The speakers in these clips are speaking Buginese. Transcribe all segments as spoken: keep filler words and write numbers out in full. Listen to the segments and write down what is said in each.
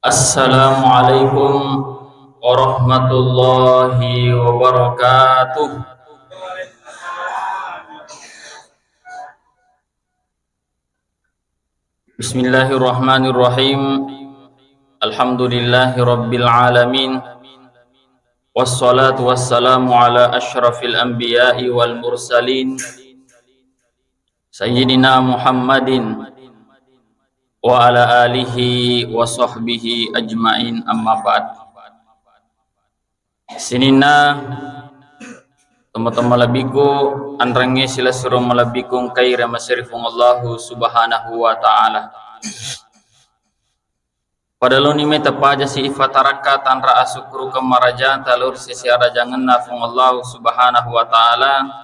Assalamualaikum warahmatullahi wabarakatuh. Bismillahirrahmanirrahim. Alhamdulillahi rabbil alamin. Wassalatu wassalamu ala asyrafil anbiya'i wal mursalin, Sayyidina Muhammadin wa ala alihi wa sahbihi ajmain, amma ba'd. Sininna tomatoa malebbiku, anrengnge silessureng malebbiku engkae riamaseri Puang Allahu Subhanahu wa Ta'ala. Pada loni meta paja si ifatarakka tanra asukkurukeng marajata lao ri sesi arajangenna Puang Allahu Subhanahu wa Ta'ala.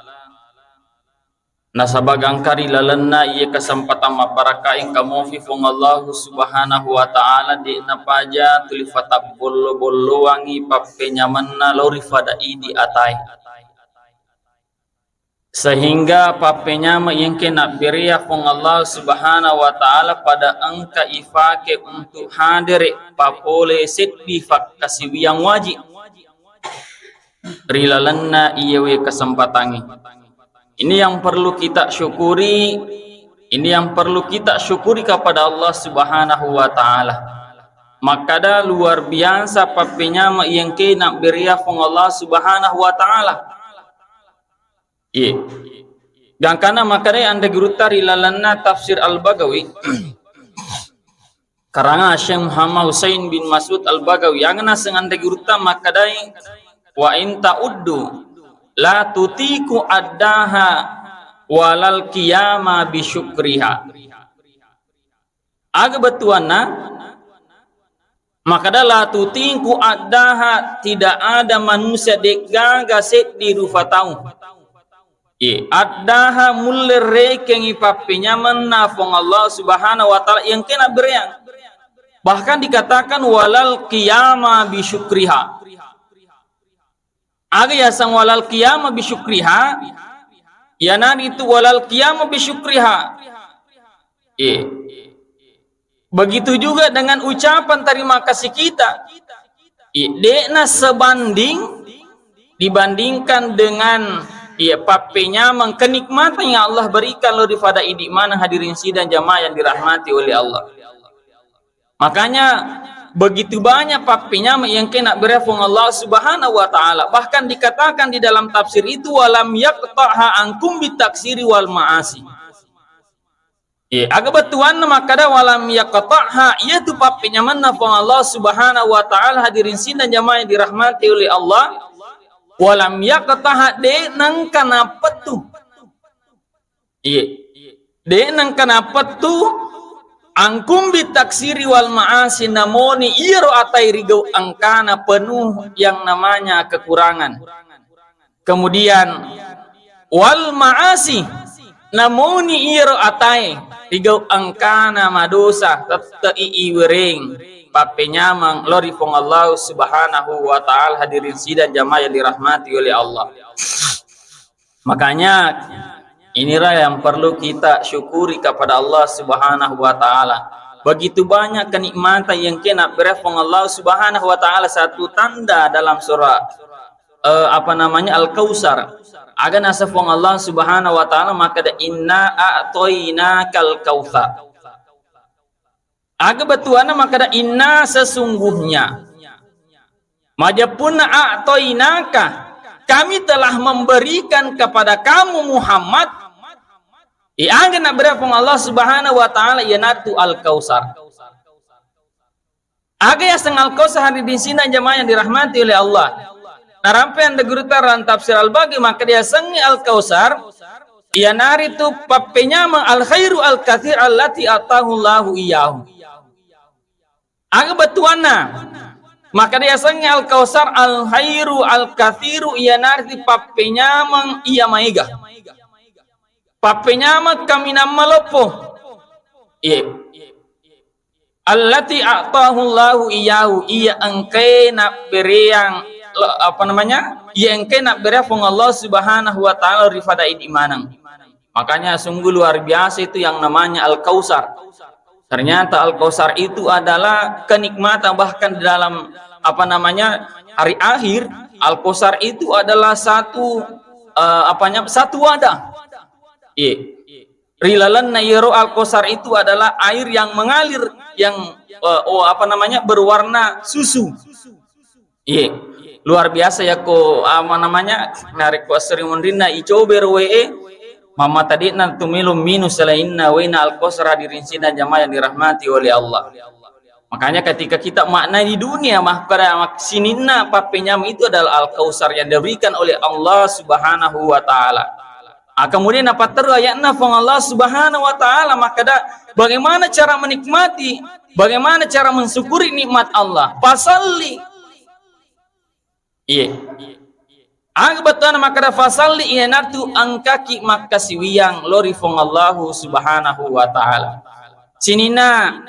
Nasaba gangka ri lalenna iye kesempatan mabbarakka engka mofi Puang Allahu Subhanahu wa Ta'ala, de'na paja tuli fatabbollo-bollowangi pappenyamenna lao ri fada idi atae. Sehingga pappenyameng iyengke nabberea Puang Allah Subhanahu wa Ta'ala pada engka ifake untuk hadere papole seddi fakkasiwiang wajib ri lalenna iyewe kesempatangnge. Ini yang perlu kita syukuri, ini yang perlu kita syukuri kepada Allah Subhanahu wa Ta'ala. Makkada luar biasa pappenyameng iyengke nabberea Puang Allah Subhanahu wa Ta'ala. Iye. Gangkanna makkedai anre gurutta ri lalenna Tafsir Al-Bagawi, karangeng Syekh Muhammad Husain bin Mas'ud Al-Bagawi, aga naseng anre gurutta makkedai, "Wa in ta'uddu la tutiku addaha walal qiyama bisyukriha." Aga bettuanna? Makkeda, "La tutiku addaha," tidak ada manusia de'gaga seddi rupa tau. Iye, addaha mulle rekengngi pappenyamenna Puang Allah Subhanahu wa Ta'ala iyengke nabbereang. Bahkan dikatakan, "Walal qiyama bisyukriha." Aga yaseng walal qiyama bisyukriha? Iyanaritu walal qiyama bisyukriha. Eh. Begitu juga dengan ucapan terima kasih kita. Eh, de'na sebanding dibandingkan dengan, iya, pappenyameng kenikmatan yang Allah berikan lo di pada idi maneng, hadirin sidang jamaah yang dirahmati oleh Allah. Makanya begitu banyak pappenyameng iyengke nabberea Puang Allah Subhanahu wa Ta'ala. Bahkan dikatakan di dalam tafsir itu, "Walam yaqta'ha ankum bitaksiri wal ma'asi." Iya, aga bettuanna makkeda walam yaqta'ha, iyatu pappenyamenna Puang Allah Subhanahu wa Ta'ala, hadirin sidang jamaah yang dirahmati oleh Allah. Walam yaqta'ha, de' nengka napettu. Iye. De' nengka napettu, angkum bitaksiri wal ma'asi, namoni iyaro atai rigau engkana penuh yang namanya kekurangan. Kemudian, wal ma'asi, namoni iyaro atai rigau engkana madosa, tette'i iwereng pappenyameng lo ri Puang Allah Subhanahu wa Ta'ala, hadirin sidang jamaah yang dirahmati oleh Allah. Makanya, inilah yang perlu kita syukuri kepada Allah Subhanahu wa Ta'ala. Begitu banyak kenikmatan yang kena beri Puang Allah Subhanahu wa Ta'ala. Satu tanda dalam surah, eh, apa namanya, Al-Kautsar. Aga naseng Puang Allah Subhanahu wa Ta'ala, makkeda, "Inna a'toina kal kautsar." Aga bettuanna makkeda, "Inna, sesungguhnya." Majeppunna, "A'toinaka," kami telah memberikan kepada kamu Muhammad. Iyaga nabberea Puang Allah Subhanahu wa Ta'ala iyanatu Al-Kautsar. Aga yaseng Al-Kautsar, hadirin sidang jamaah yang dirahmati oleh Allah. Narampe anre gurutta ran tafsir Al-Baghawi, makkeda yasengnge Al-Kautsar, iyanaritu pappenyameng al-khairu al-katsir allati atahullahu iyyahu. Aga bettuanna? Makkeda yasengnge Al-Kautsar, al-khairu al-katsiru, iyanaritu pappenyameng iya maega. Pappenyameng kaminang maloppo. Iya. Allati a'tahullahu iyyahu, iya engkae nabbereang, apa namanya? Iya engkae nabbereang Puang Allah Subhanahu wa Ta'ala ri fada idi maneng. Makanya sungguh luar biasa itu yang namanya Al-Kautsar. Ternyata Al-Kausar itu adalah kenikmatan, bahkan di dalam, apa namanya, hari akhir, Al-Kausar itu adalah satu, eh, apanya, satu wadah. Iya. Ri lalenna iyaro Al-Kausar itu adalah air yang mengalir, yang, eh, oh, apa namanya, berwarna susu. Iya. Luar biasa yakko, apa namanya, narekko assering monrinna icobe ro wae, mamma tadina tu melo minung selainna waina Al-Kausar, hadirin sidang jamaah yang dirahmati oleh Allah. Makanya ketika kita maknai di dunia, maka mak-, sininna pappenyameng itu adalah Al-Kausar yang diberikan oleh Allah Subhanahu wa Ta'ala. Ah, kemudian napatteru ayatna Puang Allah Subhanahu wa Ta'ala makkeda, bagaimana cara menikmati, bagaimana cara mensyukuri nikmat Allah? Fasalli. Iya. Aga bettuanna makkeda fasalli, iyanatu engkaki makkasiwiang lao ri Puang Allahu Subhanahu wa Ta'ala. Sininna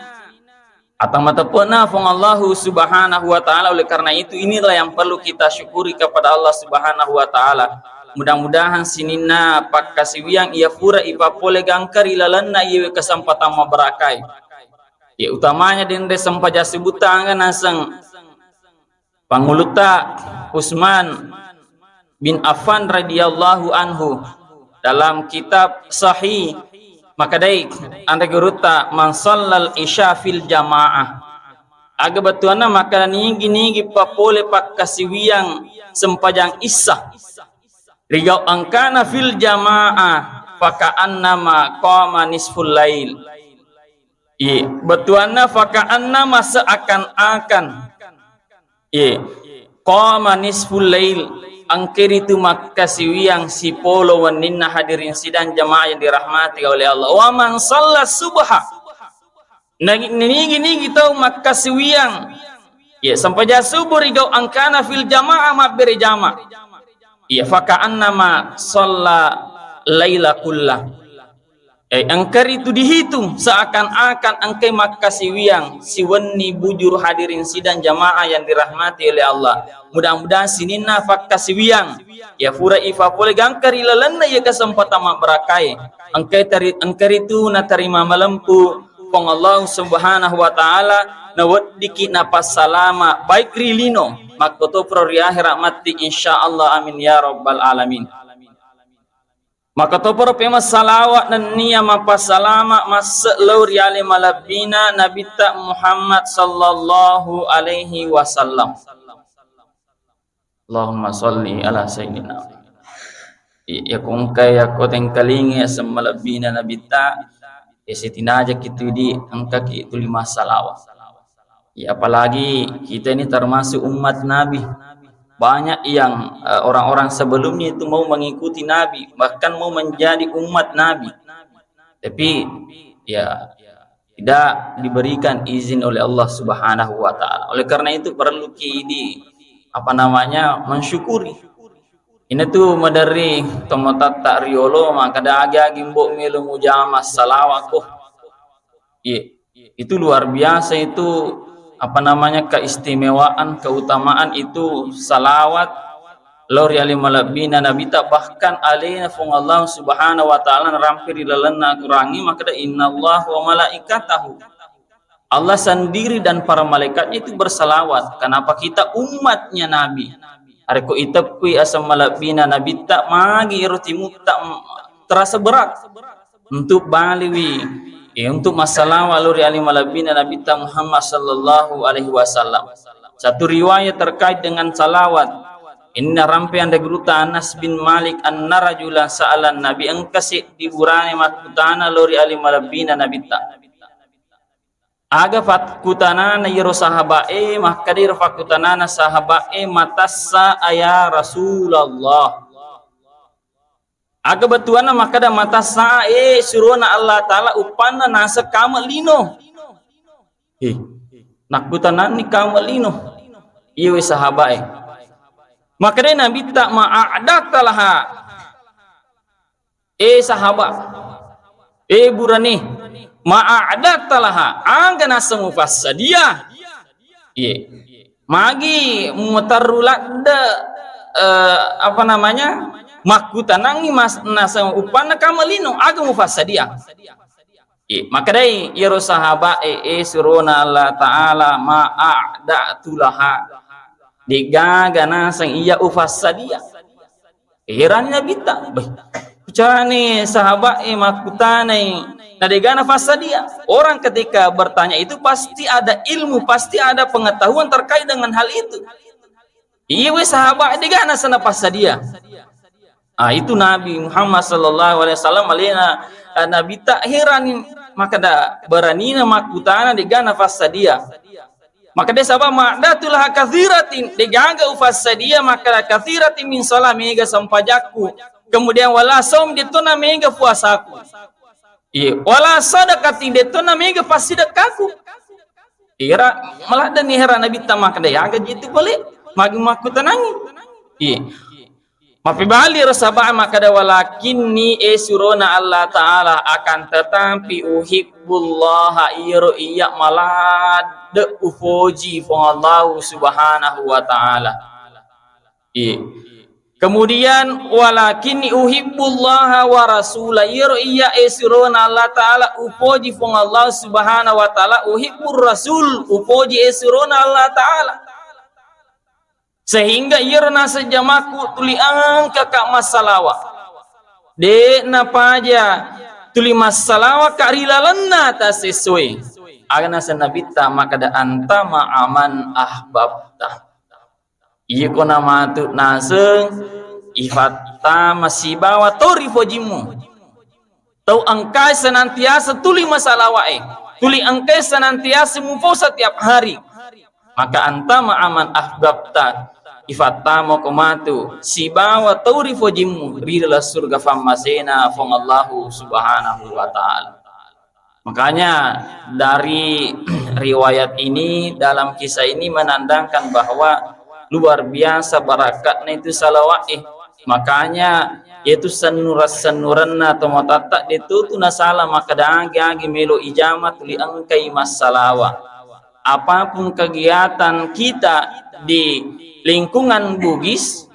atau mateppe'na Puang Allahu Subhanahu wa Ta'ala. Oleh karena itu, inilah yang perlu kita syukuri kepada Allah Subhanahu wa Ta'ala. Mudah-mudahan sininna pakkasiwiang iya fura ipapole gangka ri lalenna iyewe kesempatan mabbarakai. Ya, utamanya denre sempajang subuh tangga naseng Pangulutta Utsman bin Affan radhiyallahu anhu dalam kitab Sahih makkedai anre gurutta, "Man shallal isya fil jamaah." Aga bettuanna makkeda nigi-nigi papole pakkasiwiang sempajang issa. Rigau angkana fil jamaah, faka'annama qama nisful lail. Iya, bettuanna faka'annama seakan-akan. Iya. Qama nisful lail, engkaritu makkasiwiang sipolo wenninna, hadirin sidang jamaah yang dirahmati oleh Allah. Wa man shalla subha. Nagi-, nigi-nigi tau makkasiwiang. Iya, sempajang subuh rigau angkana fil jamaah, mabbere jama. Iya, faka'annama shalla laila kullah. Eh, engkaritu dihitung seakan-akan engkai makkasiwiang siwenni bujur, hadirin sidang jamaah yang dirahmati oleh Allah. Mudah-mudahan sininna fakkasiwiang iya fura ipapole gangka ri lalenna iya kesempatan mabbarakai. Engkai teri-, engkaritu natarima malempu Puang Allah Subhanahu wa Ta'ala, naweddiki napassalama baik ri lino, makkotoparo ri akhirat matti, insyaallah, amin ya rabbal alamin. Makkotoparo pemeng salawat nennia mappasalama masse lao ri ale malebbina Nabitta Muhammad sallallahu alaihi wasallam. Allahumma shalli ala sayyidina. Iya, ko engka, iya, ko tengkalinga aseng malebbina Nabitta, iya, sitinajaki tu idi engkaki tuli massalawa. Ya, apalagi kita ini termasuk umat Nabi. Banyak yang, eh, orang-orang sebelumnya itu mau mengikuti Nabi, bahkan mau menjadi umat Nabi. Tapi, ya, tidak diberikan izin oleh Allah Subhanahu wa Ta'ala. Oleh karena itu, perlu ki idi, apa namanya, mensyukuri. Ina tu maderri tomatoatta riolo, makkeda agi-agi mbo melo mujama salawat ko. Iya. Itu luar biasa itu, apa namanya, keistimewaan, keutamaan itu salawat lao ri ale malebbina Nabitta, bahkan alena Puang Allah Subhanahu wa Ta'ala narampe ri lalenna Al-Qurangnge makkeda, "Innallaha wa malaikatahu." Allah sendiri dan para malaikatnya itu bersalawat. Kenapa? Kita umatnya Nabi. Arekko iteppui aseng malebbina Nabitta, magi ero timutta terasa berat untuk baliwi, eh, untuk massalawa lao ri ale malebbina Nabitta Muhammad sallallahu alaihi wasallam. Satu riwayat terkait dengan salawat. Ini narampe anre gurutta Anas bin Malik, anna rajulan sa'alan Nabi, engka seddi burane makkutana lao ri ale malebbina Nabitta. Aga fakkutanana iyaro sahaba'e, makkeda iro fakkutanana sahaba'e, "Mata sa'a ya Rasulullah?" Aga bettuanna makkeda, "Mata sa'a, eh, surona Allah Ta'ala uppanna naseng kame lino?" Eh, nakkutananni kame lino. Iyawe sahaba'e. Makkeda Nabitta, "Ma a'datta laha?" Eh, sahaba, eh, burane, ma a'datta laha, aga naseng mufassadia? Iye. Magi muterru ladde, eh, apa namanya, makkutanangi mas-, naseng uppanna kame lino, aga mufassadia? I, makkedai iyaro sahaba'e, "E surona Allah Ta'ala, ma a'da'tu laha." De'gaga naseng iya ufassadia. Heran Nabitta, "Beh, ucane sahaba'e makkutanai, na de'gaga nafassadia." Orang ketika bertanya itu pasti ada ilmu, pasti ada pengetahuan terkait dengan hal itu. Iye we sahabat, de'gaga naseng nafassadia. Ah, itu Nabi Muhammad sallallahu alaihi wasallam alena, eh, Nabitta heran, makkeda beranina makkutana de'gaga nafassadia. Makkeda saba ma'da'tu laha katsiratin, de'gaga ufassadia makkeda katsiratin min shalah, mega sempajakku. Kemudian wala shaum, de'tona mega puasaku. Iya, wala shadaqatin, de'tona mega passidekkaku. Ira maladdenni heran Nabitta makkeda, "Aga jitu pole, magi makkutanangi?" Iya. Mappebali ro sahabat makkeda, "Walakinni, e surona Allah Ta'ala, akan tetapi, uhibbullaha, iyaro iya maladde ufoji Puang Allah Subhanahu wa Ta'ala." Iya. Kemudian, "Walakinni uhibbullaha wa rasula." Iyaro iya, e surona Allah Ta'ala, upoji Puang Allah Subhanahu wa Ta'ala, uhibbur rasul, upoji, e surona Allah Ta'ala. Sehingga iyaro naseng jamakku tuli engkaka massalawa. De napaja tuli massalawa ka ri lalenna tasessoe. Aga naseng Nabitta makkeda, "Anta ma'aman ahbabta." Iyako namatu naseng, ifattama sibawa tau rifojimmu. Tau engkai senantiasa tuli masalawa'e, tuli engkai senantiasa mupo setiap hari. Maka anta ma'aman ahbabta, ifattamako matu sibawa tau rifojimmu ri laleng surga fammasena Puang Allahu Subhanahu wa Ta'ala. Makanya dari riwayat ini, dalam kisah ini menandakan bahwa luar biasa barakatnya itu salawat, eh. Makanya yaitu sennuran-sennuranna tomatoatta detu tu nasala makkeda agi-agi melo ijama tuli engkai massalawa. Apapun kegiatan kita di lingkungan Bugis,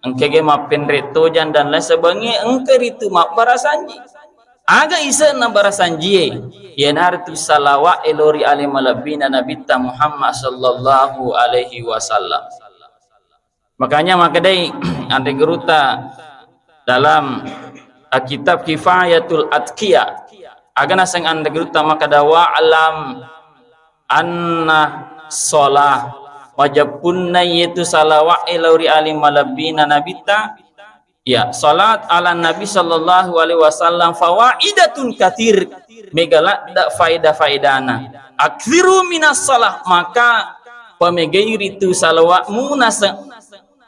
engkege mappenre tojang dan lain sebagainya, engka ritu mabbarasanji. Aga ise'na barasanjie? Iyanaritu salawa'e lao ri ale malebbina Nabitta Muhammad sallallahu alaihi wasallam. Makanya makkedai anre gurutta dalam, eh, kitab Kifayatul Atqiya. Aga naseng anre gurutta makkeda, "Wa'lam anna shalah," majeppunna yetu salawa'e lao ri ale malebbina Nabitta, ya, salat ala Nabi sallallahu alaihi wasallam, "fawaidatun katsir," mega ladda faedah-faedana. "Aktsiru minas shalah," maka pamegai ritu salawa'mu naseng.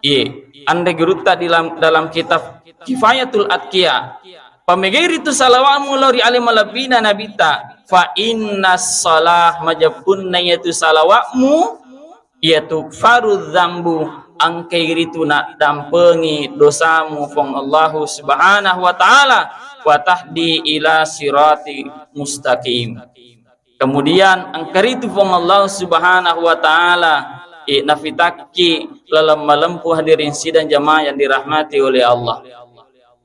Iye, anre gurutta di dalam, dalam kitab Kifayatul Atqiya. Pamegai ritu salawa'mu lao ri ale malebbina Nabitta. "Fa innas shalah," majeppunna yetu salawa'mu, iya tukfaru dzambu, engkai ritu naddampengi dosamu Puang Allahu Subhanahu wa Ta'ala, wa tahdi ila sirati mustaqim. Kemudian engka ritu Puang Allah Subhanahu wa Ta'ala, eh, nafitakki laleng malempu, hadirin sidang jamaah yang dirahmati oleh Allah.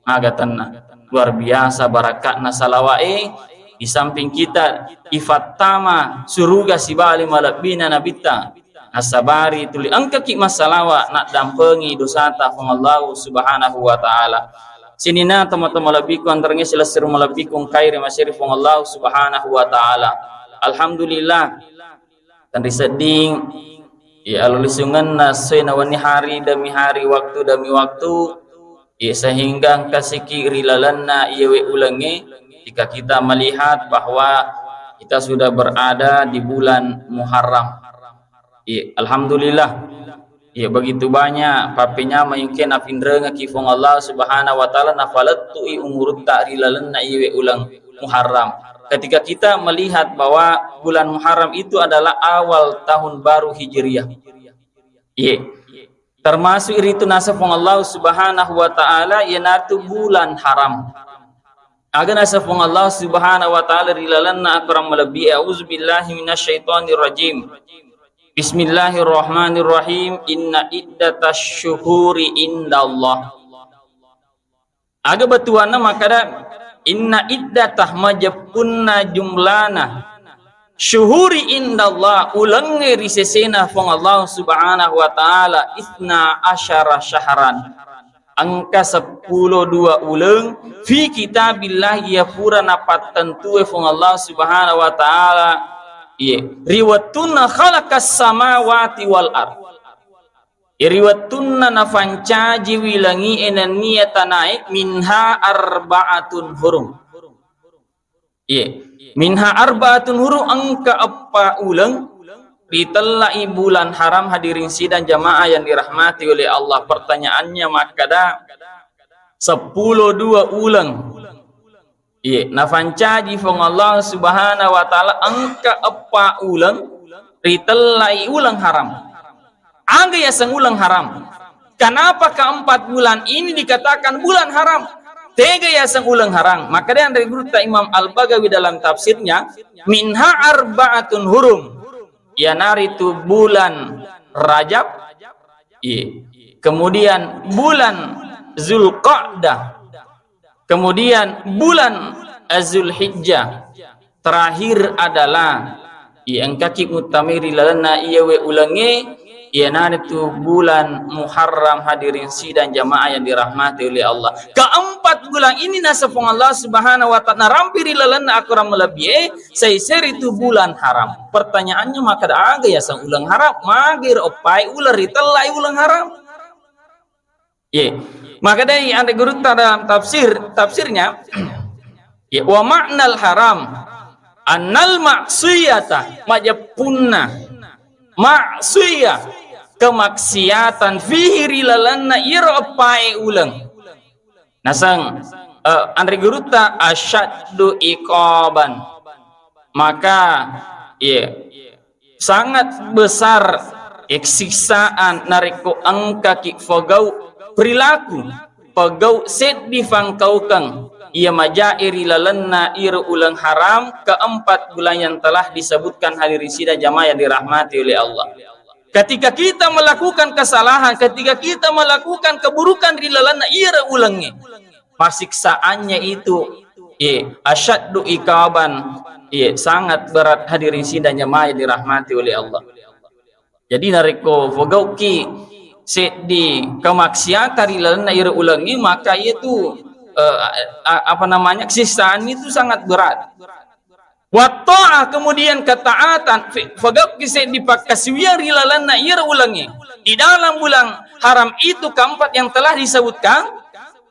Aga tenna. Luar biasa barakatna salawa'e, di samping kita ifattama suruga sibawa ale malebbina Nabitta. Nasabari tuli engkaki massalawa naddampengi dosata Puang Allah Subhanahu wa Ta'ala. Sininna tomatoa malebbiku, antarengngé silessureng malebbiku engkaé ri masiri Puang Allah Subhanahu wa Ta'ala. Alhamdulillah, tenri sedding, ya, alulisungenna essoé nawenni hari demi hari, waktu demi waktu, ya, sehingga engkasiki ri lalenna iyewé ulengngé, jika kita melihat bahwa kita sudah berada di bulan Muharram. Iya, alhamdulillah. Iya, begitu banyak pappenyameng engkaé napinrengekki Puang Allah Subhanahu wa Ta'ala, napalettu'i umurutta ri lalenna iwé uleng Muharram. Ketika kita melihat bahwa bulan Muharram itu adalah awal tahun baru Hijriah. Iya. Termasuk ritu naseng Puang Allah Subhanahu wa Ta'ala, iyanatu bulan haram. Aga naseng Puang Allah Subhanahu wa Ta'ala ri lalenna Al-Quran malebbi, "A'udzubillahi minasyaitonirrajim. Bismillahirrahmanirrahim. Inna iddatasy syuhuri indallah." Aga bettuanna makkeda, Inna iddatah, majeppunna jumlana, syuhuri indallah, ulengnge ri sesena Fuang Allah Subhanahu wa Ta'ala, isna asyara syahran, engka seppulo dua uleng, fi kitabillah, iya pura napattentue Fuang Allah Subhanahu wa Ta'ala, iye, ri wettunna khalaqas samawati wal ard. Ri wettunna nafancajiwi langi'e nenniya tanae, minha arba'atun hurum. Iye. Minha arba'atun hurum, engka eppa uleng ritellai bulan haram, hadirin sidang jamaah yang dirahmati oleh Allah. Pertanyaannya makkada, seppulo dua uleng. Iye, nafancaji Fuang Allah Subhanahu wa Ta'ala engka eppa uleng ritellai uleng haram. Aga yaseng uleng haram? Kenapa keempat bulan ini dikatakan bulan haram? Tega yaseng uleng haram? Maka dia dari gurutta Imam Al-Baghawi dalam tafsirnya, minha arba'atun hurum. Iyanaritu bulan Rajab, iye. Kemudian bulan Zulqa'dah. Kemudian bulan Zulhijjah. Terakhir adalah, iya, engkaki muttamai ri lalenna iyawe ulengnge, iyanaritu bulan Muharram, hadirin sidang jamaah yang dirahmati oleh Allah. Keempat bulan ini naseng Fuang Allah Subhanahu wa Ta'ala narampi ri lalenna akorang malebbi'e, saiseritu bulan haram. Pertanyaannya, makkada aga yaseng uleng haram? Magi ro eppai uleng ritellai uleng haram? Ye. Makkedai anre gurutta dalam tafsir, tafsirnya, ye, wa ma'nal haram annal ma'siyata, majeppunna ma'siyah, kemaksiatan, fihi, ri lalenna iyaro eppae uleng. Naseng, eh, anre gurutta, asyaddu iqaban. Maka, ye, sangat besar siksaan narekko engkaki pegau perilaku, pegau seddi fangkaukeng iya majae ri lalenna iro uleng haram keempat bulan yang telah disebutkan, hadirin sidang jamaah yang dirahmati oleh Allah. Ketika kita melakukan kesalahan, ketika kita melakukan keburukan ri lalenna iro ulengnge, pasiksaannya itu, eh, asyaddu iqaban, eh, sangat berat, hadirin sidang jamaah yang dirahmati oleh Allah. Jadi narekko pogauki seddi kemaksiatan ri lalenna iro ulengnge, maka itu, eh, a-, apa namanya, siksaan itu sangat berat. Wa ta'ah, kemudian ketaatan, fi-, fagauki seddi pakkasiwiang ri lalenna iyaro ulengnge. Di dalam bulan haram itu keempat yang telah disebutkan,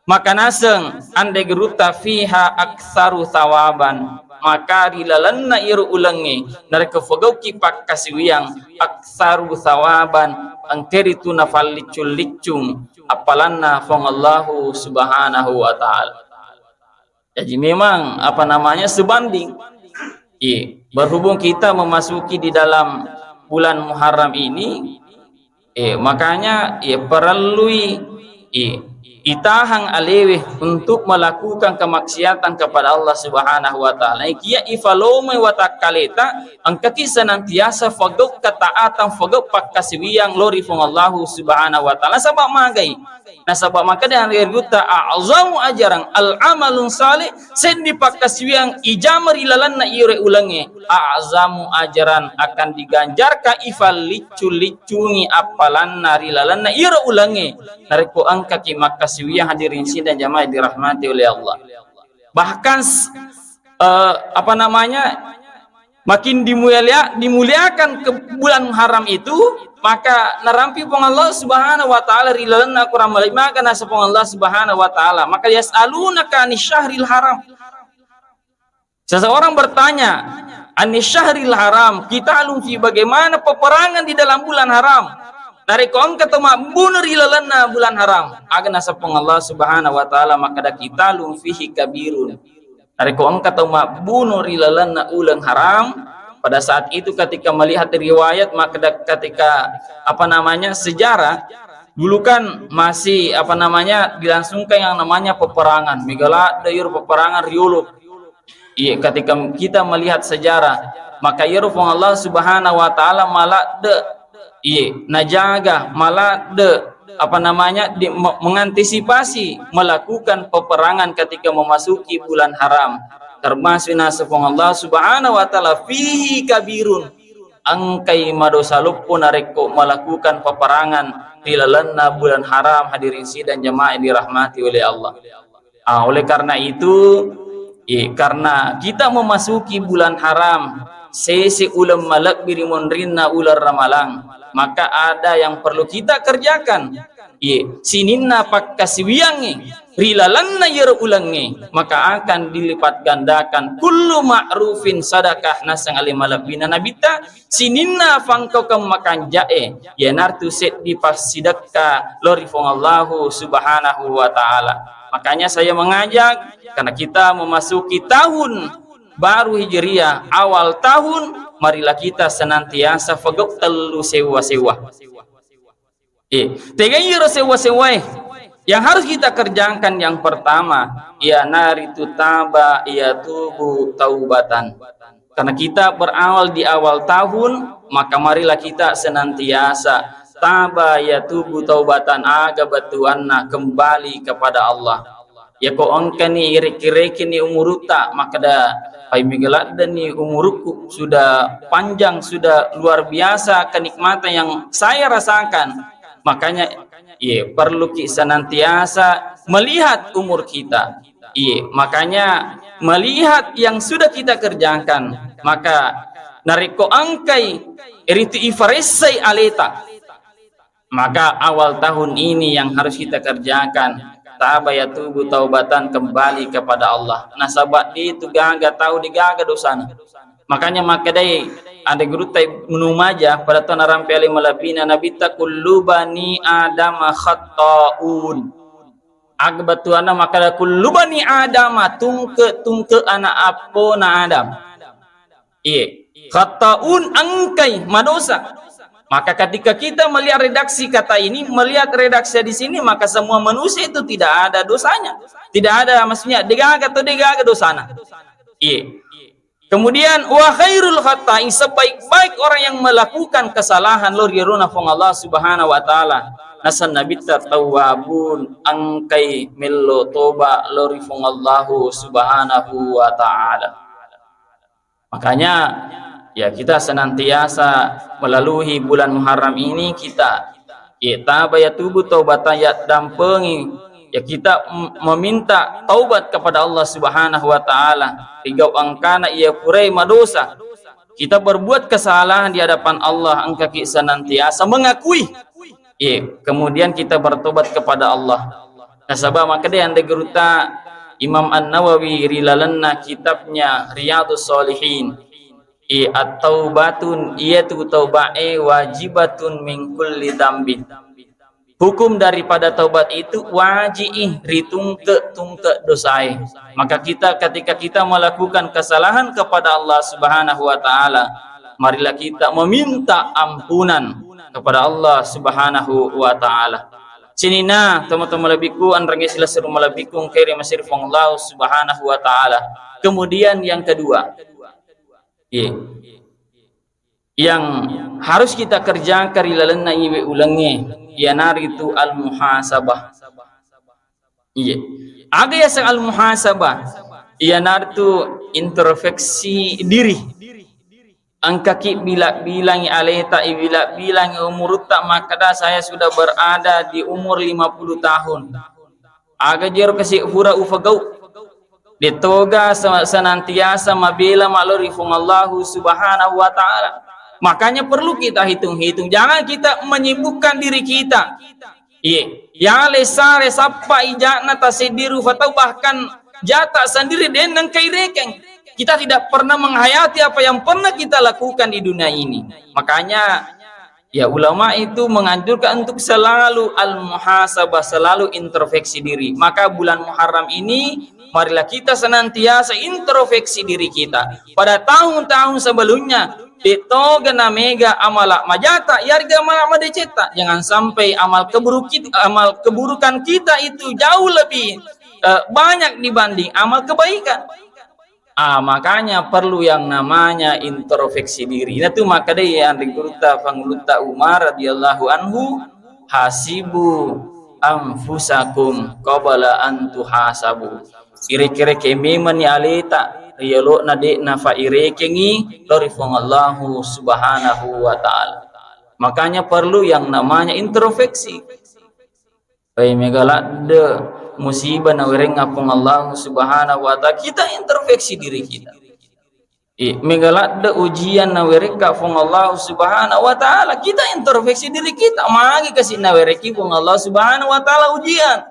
maka naseng anre gurutta fiha aktsaru tsawaban. Maka ri lalenna iyaro ulengnge, narekko fagauki pakkasiwiang, aktsaru tsawaban, engkaritu nafalliccung-liccung appalanna Fuang Allahu Subhanahu wa Ta'ala. Jadi memang, apa namanya, sebanding. Iya, berhubung kita memasuki di dalam bulan Muharram ini, eh, makanya, eh, perlui, eh, itahang alewe untuk melakukan kemaksiatan kepada Allah Subhanahu wa Ta'ala. Ikia ifalomai watakkaleta, engkaki senantiasa fagau ketaatan, fagau pakkasiwiang lori Fuang Allahu Subhanahu wa Ta'ala. Sabab magai, nasaba makkeda anre gurutta, a'zamu ajran al-amalun salih, seddi pakkasiwiang ijama ri lalenna iyaro ulengnge, a'zamu ajran, akan diganjarkan, ifalliccu-liccungi appalanna ri lalenna iyaro ulengnge, narekko engkaki makkasiwiang, hadirin sidang jamaah dirahmati oleh Allah. Bahkan s-, eh, apa namanya, makin dimulia-, dimuliakan ke bulan haram itu, maka narampi Puang Allah Subhanahu wa Ta'ala ri lalenna Quran, maka naseng Puang Allah Subhanahu wa Ta'ala, maka yas'alunaka anis syahril haram. Seseorang bertanya, anis syahril haram, qitalun fi, bagaimana peperangan di dalam bulan haram? Narekko engka to mabbuno ri lalenna bulan haram, aga naseng Puang Allah Subhanahu wa Ta'ala, makkeda qitalun fihi kabirun. Narekko engka tau mabbuno ri lalenna uleng haram, pada saat itu ketika melihat riwayat, maka da-, ketika, apa namanya, sejarah, dulu kan masih, apa namanya, dilangsungkan yang namanya peperangan. Mega ladde iyaro peperangan riolo. Iya, ketika kita melihat sejarah, maka iyaro Puang Allah Subhanahu wa Ta'ala maladde, iya, najaga, maladde, apa namanya, di, me-, mengantisipasi melakukan peperangan ketika memasuki bulan haram. Termasuk naseng Allah Subhanahu wa Ta'ala, "Fihi kabirun." Engkai madosa loppo narekko melakukan peperangan di lalenna bulan haram, hadirin sidang jamaah yang dirahmati oleh Allah. Ah, oleh karena itu, eh, karena kita memasuki bulan haram, sese uleng malebbi ri monrinna uleng Ramalang, maka ada yang perlu kita kerjakan. Iye, sininna pakkasiwiyangnge ri lalenna iyaro ulengnge, maka akan dilipat gandakan kullu ma'rufin sadakah, naseng ale malebbina Nabitta, sininna fangkaukeng makanja'e, iyanaritu seddi passidekka lao ri Puang Allahu Subhanahu wa Ta'ala. Makanya saya mengajak, karena kita memasuki tahun baru Hijriah, awal tahun, marilah kita senantiasa fegau tellu sewwa-sewwa. Eh, tegai iyaro sewwa-sewwae? Yang harus kita kerjakan yang pertama, iyanaritu taba yatubu taubatan. Karena kita berawal di awal tahun, maka marilah kita senantiasa taba yatubu taubatan, aga bettuanna kembali kepada Allah. Yako engkani ireki-rekini umurutta, makkeda, "Pai mega laddenni umurukku, sudah panjang, sudah luar biasa kenikmatan yang saya rasakan." Makanya, iye, perluki senantiasa melihat umur kita. Iye, makanya melihat yang sudah kita kerjakan, maka narekko engkai ritu ifaressai aleta, maka awal tahun ini yang harus kita kerjakan, taba yatubu taubatan, kembali kepada Allah. Nasaba de tu gaga tau de gaga dosana. Makanya makkedai ade gurutta Ibnu Majah, pada tau narampe ale malebbina Nabitta, "Kullu bani Adam khatta'un." Aga bettuanna makkeda, "Kullu bani Adam, tungke-tungke anak appona Adam." Iye. Khatta'un, engkai madosa. Maka ketika kita melihat redaksi kata ini, melihat redaksi di sini, maka semua manusia itu tidak ada dosanya. Tidak ada, maksudnya, degaga atau degaga dosana. Iye. Kemudian, wa khairul khatta'in, sebaik-baik orang yang melakukan kesalahan lao ri iyarona Puang Allah Subhanahu wa Ta'ala. Naseng Nabitta, tawwabun, engkai mello toba lao ri Puang Allahu Subhanahu wa Ta'ala. Makanya, ya, kita senantiasa melalui bulan Muharram ini, kita, ya, taba yatubu taubatan, ya, dampengi, ya, kita m-, meminta taubat kepada Allah Subhanahu wa Ta'ala. Rigau engkana iya purai madosa, kita berbuat kesalahan di hadapan Allah, engkaki senantiasa mengakui. Iya, kemudian kita bertobat kepada Allah. Nasaba makkeda ande gurutta Imam An-Nawawi ri lalenna kitabnya Riyadhus Shalihin, i, "At-taubatun, iyatu taubae, wajibatun min kulli dzambin." Hukum daripada taubat itu waji'i ritungke-tungke dosae. Maka kita, ketika kita melakukan kesalahan kepada Allah Subhanahu wa Ta'ala, marilah kita meminta ampunan kepada Allah Subhanahu wa Ta'ala. Sininna tomatoa malebbiku, enrengnge silessureng malebbiku, engkae ri masiri Puang Allah Subhanahu wa Ta'ala. Kemudian yang kedua, iya, yang harus kita kerjakan ri lalenna iwe ulengnge, iyanaritu al-muhasabah. Iya. Aga yaseng al-muhasabah? Iyanaritu introspeksi diri. Engkaki bila-bilangi aleta, ibila-bilangi umurutta, makkeda, "Saya sudah berada di umur lima puluh tahun. Aga jero kasi pura ufagau? Detoga se-, senantiasa mabela malo ri Puang Allahu Subhanahu wa Ta'ala." Makanya perlu kita hitung-hitung. Jangan kita menyibukkan diri kita. Iye, yale sare sappa ija'na taseddi rufa tau, bahkan jata sendiri de nengkai rekeng. Kita tidak pernah menghayati apa yang pernah kita lakukan di dunia ini. Makanya, ya, ulama itu menganjurkan untuk selalu al-muhasabah, selalu introspeksi diri. Maka bulan Muharram ini, marilah kita senantiasa introspeksi diri kita. Pada tahun-tahun sebelumnya, de toga namega amala majata, yarega amala madecetta. Jangan sampai amal keburuk kit-, amal keburukan kita itu jauh lebih, eh, banyak dibanding amal kebaikan. Ah, makanya perlu yang namanya introspeksi diri. Nah, tu makkedai anre gurutta Pangulutta Umar radhiyallahu anhu, "Hasibu anfusakum qabla an tuhasabu." Ireke-reke memenni aleta, riolo'na de'na fairekengi lao ri Puang Allahu Subhanahu wa Ta'ala. Makanya perlu yang namanya introspeksi. Eh, mega ladde musibah nawerengnga Puang Allahu Subhanahu wa Ta'ala, kita introspeksi diri kita. Eh, mega ladde ujian nawerekka Puang Allahu Subhanahu wa Ta'ala, kita introspeksi diri kita. Magi kasi nawerekki Puang Allah Subhanahu wa Ta'ala ujian.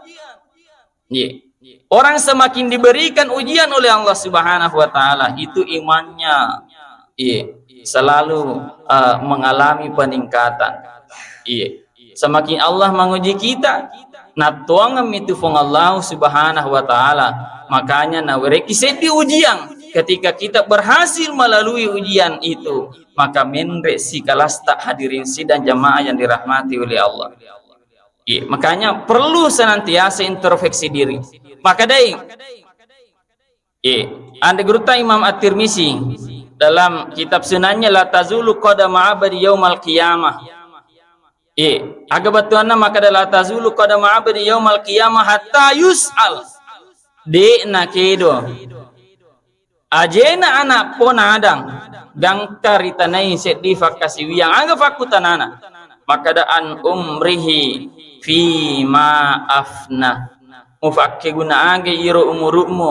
Iya. Orang semakin diberikan ujian oleh Allah Subhanahu wa Ta'ala, itu imannya, iya, selalu, eh, mengalami peningkatan. Iya. Semakin Allah menguji kita, nattuangemmi tu Puang Allah Subhanahu wa Ta'ala. Makanya nawerekki seddi ujian. Ketika kita berhasil melalui ujian itu, maka menre sikalasta, hadirin sidang jamaah yang dirahmati oleh Allah. Iya, makanya perlu senantiasa introspeksi diri. Makkedai, iya, anre gurutta Imam At-Tirmizi dalam kitab sunannya, "La tazulu qadama abdi yaumal qiyamah." Iya, aga bettuanna makkeda, "La tazulu qadama abdi yaumal qiyamah hatta yus'al." De'na kedo ajena ana' pona Adang gangka ritanai seddi fakkasiwiang. Aga fakkutanana? Makkeda, "An umrihi fima afna." Mufakkeguna aga iro umuru'mu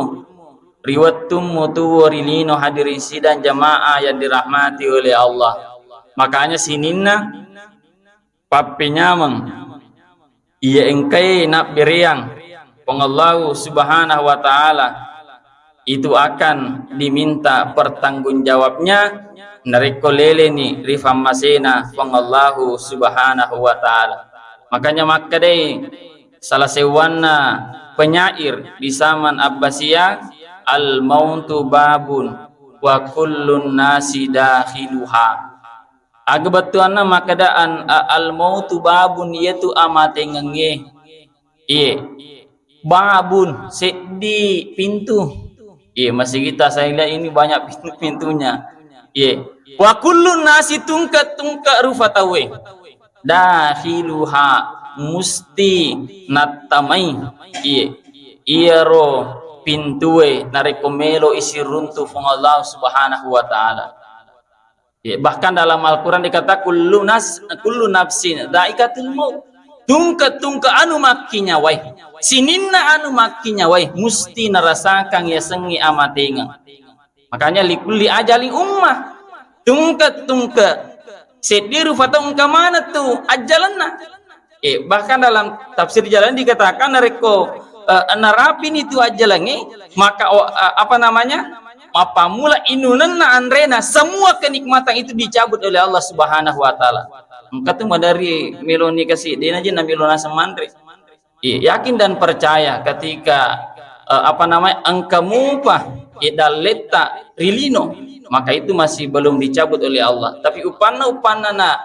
ri wettummu tuwo ri lino, hadirin sidang jamaah yang dirahmati oleh Allah. Makanya sininna pappenyameng iya engkae nabbereang Puang Allahu Subhanahu wa Ta'ala, itu akan diminta pertanggungjawabnya narekko leleni ri fammasena Puang Allahu Subhanahu wa Ta'ala. Makanya makkedai salah seuwanna penyair di zaman Abbasiyah, "Al mautu babun wa kullun nasi dakhiluha." Aga bettuanna makkedaan, a-, al mautu babun, iyatu amatengengnge. Iye. Babun, seddi pintu. Iye, masigita saya lihat ini banyak pintu-pintunya. Iye. Wa kullun nasi, tungke-tungke rufa tauwe. Dakhiluha, musti nattamai. Iye. Iyaro pintue narekko melo isiruntu Puang Allah Subhanahu wa Ta'ala. Ya, bahkan dalam Al-Quran dikata, "Kullu nas-, kullu nafsin dhaikatul maut." Tungke-tungke anu makkinyawai, sininna anu makkinyawai musti narasakang yasengnge amatengeng. Makanya, "Likulli ajalin ummah." Tungke-tungke seddi rufa tau engka maneng tu ajjalenna. Eh, bahkan dalam tafsir Jalalain dikatakan, narekko, eh, narapini tu ajjalengnge, maka, oh, eh, apa namanya, mappammula inunenna anrena, semua kenikmatan itu dicabut oleh Allah Subhanahu wa Ta'ala. Engka tu maderri meloni kasi, dena je namelo naseng manre. Iya, yakin dan percaya ketika, eh, apa namanya, engka mupa, eh, dalletta ri lino, maka itu masih belum dicabut oleh Allah. Tapi upanna, upanna na,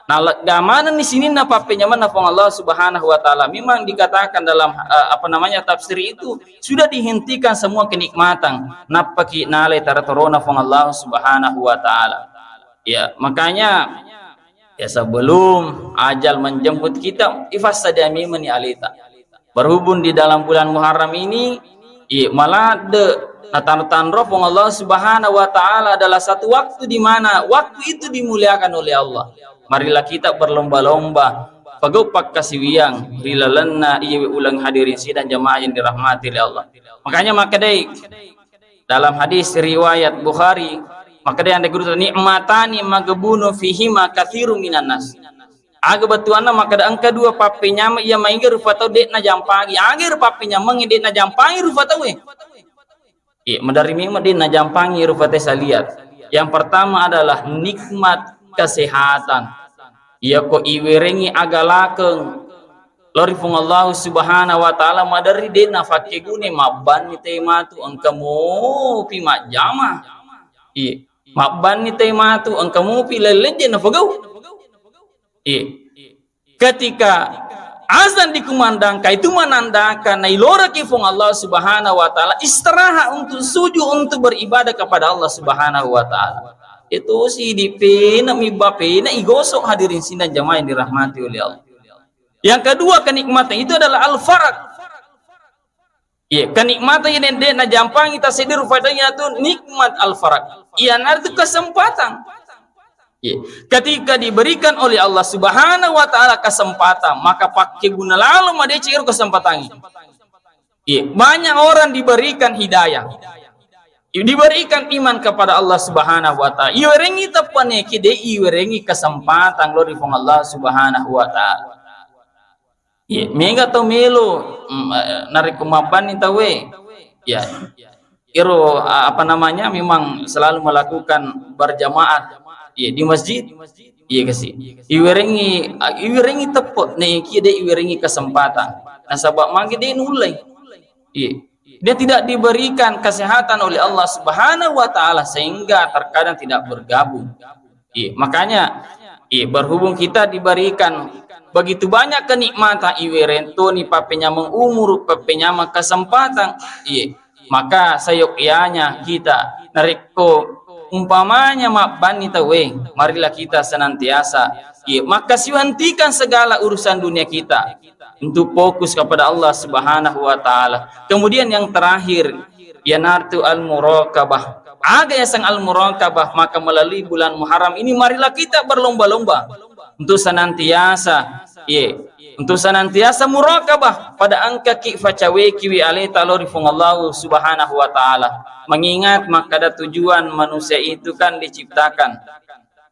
nalegga manenni sininna pappenyamenna Puang Allah Subhanahu wa Ta'ala. Memang dikatakan dalam, eh, apa namanya, tafsir itu, sudah dihentikan semua kenikmatan. Nappaki nalai taratorona Puang Allah Subhanahu wa Ta'ala. Ya, makanya, ya, sebelum ajal menjemput kita, ifassadia memeni aleta. Berhubung di dalam bulan Muharram ini, iya, maladde natanro-tanro Puang Allah Subhanahu wa Ta'ala adalah satu waktu di mana waktu itu dimuliakan oleh Allah. Marilah kita berlomba-lomba pegau pakkasiwiang ri lalenna iyewe uleng, hadirin sidang jamaah yang dirahmati oleh Allah. Makanya makkedai dalam hadis riwayat Bukhari, makkedai anre guru, "Ni'matani maghbunun fihima katsirun minan nas." Aga bettuanna makkeda engka dua pappenyameng iya maega rufa tau de'na jampangi. Aga ero pappenyameng de'na jampangi rufa tauwe? Eh, maderri memang de'na jampangi rufa tau saliat. Yang pertama adalah nikmat kesehatan. Iyako iwerengi agalakeng lao ri Puang Allah Subhanahu wa Ta'ala, maderri de'na fakkegune, mabbanni te matu engka mopi majjama. Iya, mabbanni te matu engka mopi lellejje nafegau. Iya. Ketika azan dikumandangkan, itu menandakan nailoraki Puang Allah Subhanahu wa Ta'ala, istirahat untuk sujud, untuk beribadah kepada Allah Subhanahu wa Ta'ala. Itu si dipena, mibba pena, igosok, hadirin sidang jamaah yang dirahmati oleh Allah. Yang kedua, kenikmatan itu adalah al-farag. Iya, kenikmatan yang de' najampangi taseddi rupa itu nikmat al-farag. Iyanaritu kesempatan. Iya. Ketika diberikan oleh Allah Subhanahu wa Ta'ala kesempatan, maka pakkeguna lalo madeceng ero kesempatan ini. Iya, banyak orang diberikan hidayah. Diberikan iman kepada Allah Subhanahu wa Ta'ala. Iwerengi teppane ki de' iwerengi kesempatan lao ri Puang Allah Subhanahu wa Ta'ala. Iya, mega tau melo, mm, eh, narekko mabbanni tauwe. Ya. Ero, a-, apa namanya, memang selalu melakukan berjamaah. Iya, di masjid. Iya kasi. Iwerengi, a-, iwerengi teppe, ne kia de' iwerengi kesempatan. Nasaba magi de' nullei. Iya. Dia tidak diberikan kesehatan oleh Allah Subhanahu wa Ta'ala sehingga terkadang tidak bergabung. Iya, makanya, iya, berhubung kita diberikan begitu banyak kenikmatan, iwereng toni pappenyameng umuru, pappenyameng kesempatan, iya, maka seyogyanya kita narekko umpamanya mabbanni tauwe, marilah kita senantiasa, iya, makkasiwentikan segala urusan dunia kita untuk fokus kepada Allah Subhanahu wa Ta'ala. Kemudian yang terakhir, iyanaritu al-muraqabah. Aga yaseng al-muraqabah? Maka melalui bulan Muharram ini marilah kita berlomba-lomba untuk senantiasa, ye, untuk senantiasa muraqabah pada engkaki facawekiwi aleta lao ri Puang Allah Subhanahu wa Ta'ala. Mengingat makkada tujuan manusia itu kan diciptakan.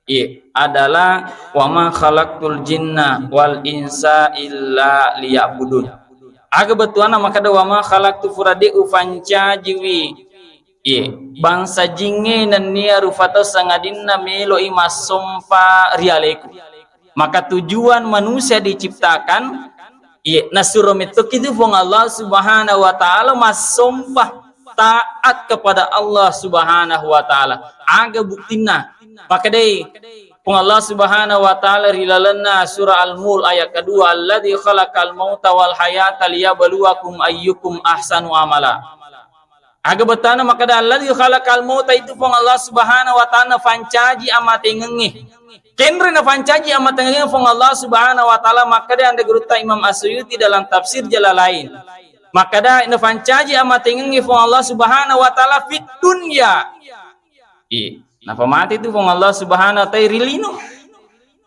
Iya, adalah wa ma khalaqtul jinna wal insa illa liya'budun. Aga bettuanna makkada wa ma khalaqtu, fura de' ufancajiwi, iya, bangsa jingnge nennia rupa tau sangadinna melo'i massompa ri aleku. Maka tujuan manusia diciptakan, iya, nasuro mettoki tu Puang Allah Subhanahu wa Ta'ala massompa, taat kepada Allah Subhanahu wa Ta'ala. Aga buktinna? Makkedai Puang Allah Subhanahu wa Ta'ala ri lalenna surah Al-Mulk ayat kedua, "Alladzi khalaqal mauta wal hayata liyabluwakum ayyukum ahsanu amala." Aga bettuanna makkada alladzi khalaqal mauta itu Puang Allah Subhanahu wa Ta'ala nafancaji amatengengnge. Kenre nafancaji amatengengnge Puang Allah Subhanahu wa Ta'ala, makkada anre gurutta Imam As-Suyuti dalam tafsir Jalalain. Makkada nafancaji amatengengnge Puang Allah Subhanahu wa Ta'ala fid dunya. Iya. Napamate tu Puang Allah Subhanahu wa Ta'ala ri lino.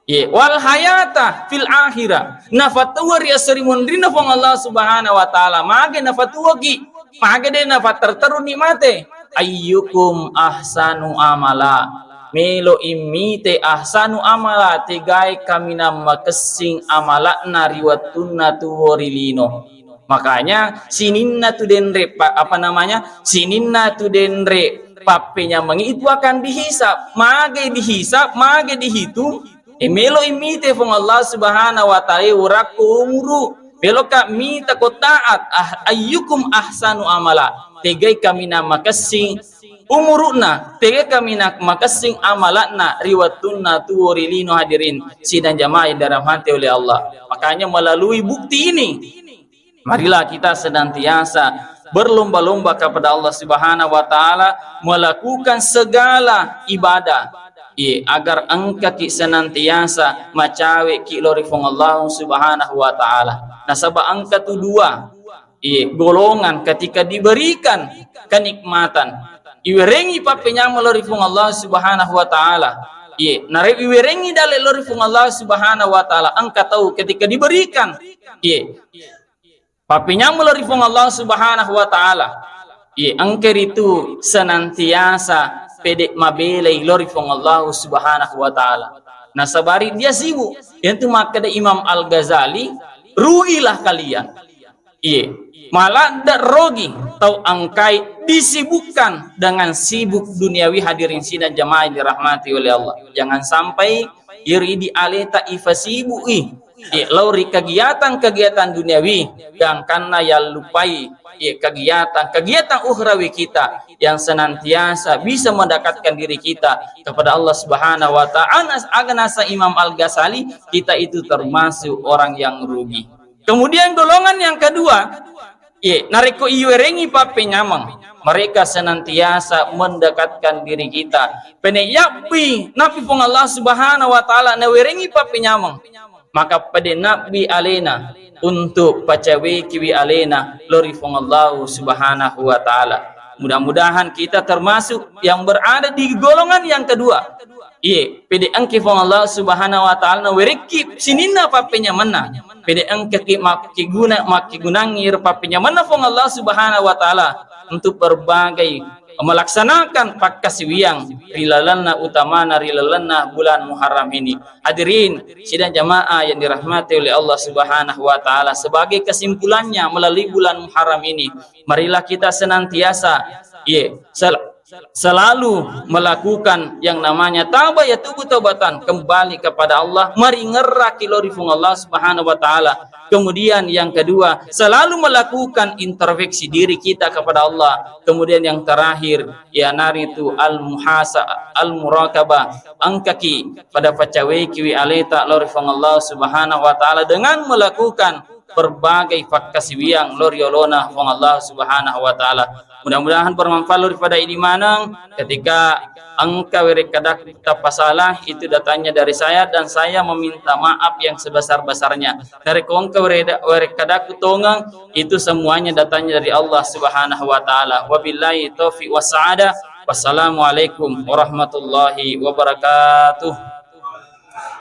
Iya. Wal hayata fil akhirah. Nafatua ri esso ri munrinna Puang Allah Subhanahu wa Ta'ala. Mage nafatuaki? Mage de' nafatterteruni mate? Ayyukum ahsanu amala. Melo immite ahsanu amala, tegae kaminang makessing amala'na ri wettunna tuo ri lino. Makanya sininna tu denre pa-, apa namanya, sininna tu denre pappenyamengi itu akan dihisab. Mage dihisab, mage dihitung, e, melo imite Puang Allah Subhanahu wa Ta'ala urakko umuru, meloka mita ko taat, ah, ayyukum ahsanu amala, tegai kaminang makessing umuru'na, tegai kaminang makessing amala'na ri wettunna tuo ri lino, hadirin sidang jamaah yang dirahmati oleh Allah. Makanya melalui bukti ini, marilah kita senantiasa berlomba-lomba kepada Allah Subhanahu wa Ta'ala, melakukan segala ibadah. Iya, agar engkaki senantiasa macaweki lao ri Puang Allah Subhanahu wa Ta'ala. Nasaba engka tu dua, iya, golongan ketika diberikan kenikmatan, iwerengi pappenyameng lao ri Puang Allah Subhanahu wa Ta'ala. Iya, nare iwerengi dalle lao ri Puang Allah Subhanahu wa Ta'ala. Engka tau ketika diberikan, iya, pappenyameng lao ri Puang Allah Subhanahu wa Ta'ala. Iya, engka ritu senantiasa pede mabelai lao ri Puang Allah Subhanahu wa Ta'ala. Nasabari dia sibuk. Iyantu makkeda Imam Al-Ghazali, "Rugilah kalian." Iya. Maladde rogi tau engkai disibukkan dengan sibuk duniawi, hadirin sidang jamaah yang dirahmati oleh Allah. Jangan sampai iri di aleta ifasibui. Iya, lao ri kegiatan-kegiatan duniawi, gangkanna yallupai, iya, kegiatan-kegiatan ukhrawi kita yang senantiasa bisa mendekatkan diri kita kepada Allah Subhanahu wa Ta'ala. Aga naseng Imam Al-Ghazali, kita itu termasuk orang yang rugi. Kemudian golongan yang kedua, iya, narekko iwerengi pappenyameng, mereka senantiasa mendekatkan diri kita. Pene yabbi napi Puang Allah Subhanahu wa Ta'ala nawerengi pappenyameng. maka pede nabbi alena untuk pacawekiwi alena lori Fuang Allah Subhanahu wa Ta'ala. Mudah-mudahan kita termasuk yang berada di golongan yang kedua. Iye, pede engki Fuang Allah Subhanahu wa Ta'ala nawerekki sininna pappenyamenna. Pede engkaki makkiguna, makkigunangi ri pappenyamenna Fuang Allah Subhanahu wa Ta'ala untuk berbagai melaksanakan pakkasiwiang ri lalenna, utamana ri lalenna bulan Muharram ini. Hadirin sidang jamaah yang dirahmati oleh Allah Subhanahu wa Ta'ala, sebagai kesimpulannya melalui bulan Muharram ini, marilah kita senantiasa, ye, sel- selalu melakukan yang namanya taba yatubu taubatan, kembali kepada Allah, maringerraki lori Fuang Allah Subhanahu wa Ta'ala. Kemudian yang kedua, selalu melakukan introspeksi diri kita kepada Allah. Kemudian yang terakhir, iyanaritu al-muhasa-, al-murakabah. Engkaki pada pacawekiwi aleta lori Fuang Allah Subhanahu wa Ta'ala dengan melakukan berbagai pakkasiwiang lori olona Fuang Allah Subhanahu wa Ta'ala. Mudah-mudahan bermanfaat lori pada idi maneng ketika engka werekkadaku tappa salah, itu datangnya dari saya dan saya meminta maaf yang sebesar-besarnya. Narekko engka wereda-, werekkadaku tongeng, itu semuanya datangnya dari Allah Subhanahu wa Ta'ala. Wabillahi taufiq wassa'adah. Wassalamualaikum warahmatullahi wabarakatuh.